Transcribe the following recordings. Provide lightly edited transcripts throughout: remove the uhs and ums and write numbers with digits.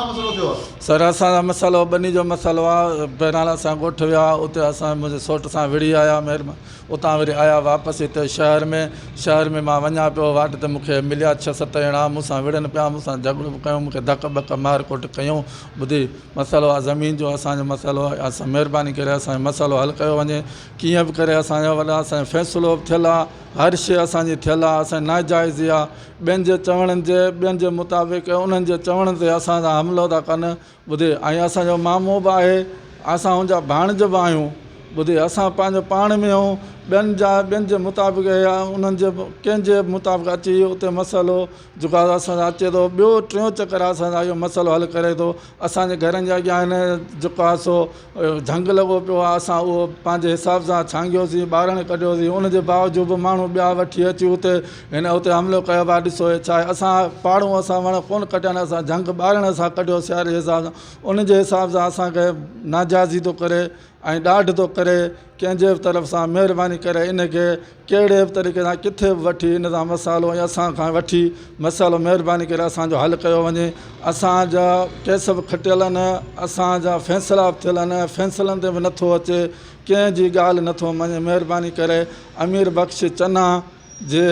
مسئلو ٿيو آ؟ سر اسان جو مسئلو ٻني جو مسئلو آ بهرحال اسان ڳوٺ ويا اتي اسان منهنجي سوٽ سان وڙهي آيا مهرباني اتان وري آيا واپس هتي شهر ۾ شهر ۾ مان وڃان پيو واٽ تي مونکي مليا ڇهه ست ڄڻا مون سان وڙهن پيا مون سان جهڳڙو به ڪيو مونکي ڌڪ ٻڪ مار ڪٽ ڪيون ٻڌي مسئلو آ زمين جو اسان جو مسئلو آ اسان مهرباني ڪري اسان جو مسئلو حل ڪيو وڃي ڪيئن به ڪري اسان جو وڏا اسان جو فيصلو به ٿيل آ هر شي اسان جي ٿيل آ اسان جي ناجائزي آ ٻين جي چوڻ جي ٻين جي مطابق انهن جي چوڻ تي اسان سان حملو ٿا ڪن ٻڌي ۽ اسان جو مامو به آهي اسان ان جا ڀاڻج به آهيون ٻڌي اسان پنهنجو پاڻ ۾ آهيون ٻين جا ٻين جي مطابق يا انهن جي ڪنهن جي مطابق اچي اتي مسئلو جيڪو آهي اسان سان اچي ٿو ٻيو ٽيون چڪر اسان سان اهو مسئلو حل ڪري ٿو اسان جي گهرن جي اڳيان هن جيڪو آهي سو جهنگ لڳو پيو آهي اسان اهو پنهنجي حساب سان ڇانگيوسين ٻارڻ ڪڍيوسين ان جي باوجود به ماڻهو ٻيا وٺي اچي اتي هن اتي حملو ڪيو آهي ڏسو هي ڇا آهي اسان پاڙون اسان وڻ ڪونه ڪٽيا آهن اسان جهنگ ٻارڻ اسان ڪڍيو سياري جي حساب سان ان جي حساب سان اسانکي ناجائزي ٿو ڪري ۽ ڏاڍ ٿو ڪري ڪنهن جي به طرف سان مهرباني ڪري ان کي ڪهڙي به طريقي سان ڪٿي به وٺي ان سان مسئلو ۽ اسان کان وٺي مسئلو مهرباني ڪري اسان جو حل ڪيو وڃي اسان جا ڪيس به کٽيل آهن اسان جا فيصلا به ٿيل آهن فيصلن تي به نٿو اچي ڪنهن جي ڳالهه نٿو مڃي مهرباني ڪري امير بخش چنا جي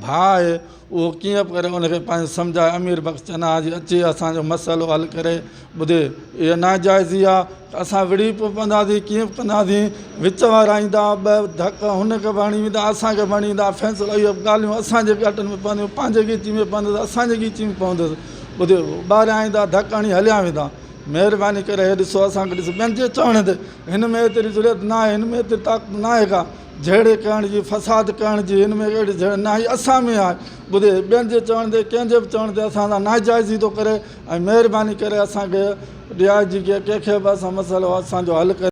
ڀاء آهي اهو ڪيئن به ڪري ان کي پنهنجو سمجهائي امير بخش چنا جي اچي اسان جو مسئلو حل ڪري ٻڌي اها ناجائزي آ ته اسان وڙهي به پونداسين ڪيئن به ڪنداسين وچ وارا ايندا ٻه ڌڪ هن کي به هڻي ويندا اسان کي به هڻي ويندا فيصلو اهي ڳالهيون اسان جي ڳٽن ۾ پونديون پنهنجي ڳچي ۾ پوندس اسان جي ڳچي ۾ پوندس ٻڌي ٻاهريان ايندا ڌڪ هڻي هليا ويندا مهرباني ڪري هي ڏسو اسان کي ڏسو ٻين جي چوڻ تي هن ۾ ايتري ضرورت ناهي هن ۾ ايتري طاقت ناهي ڪا جهيڙي ڪرڻ جي فساد ڪرڻ جي هن ۾ اهڙي جهيڙي ناهي اسان ۾ آهي ٻڌي ٻين جي چوڻ تي ڪنهن جي به چوڻ تي اسان سان ناجائزي ٿو ڪري ۽ مهرباني ڪري اسان کي ڊي I جي کي ڪنهن کي به اسان مسئلو اسان جو حل ڪري.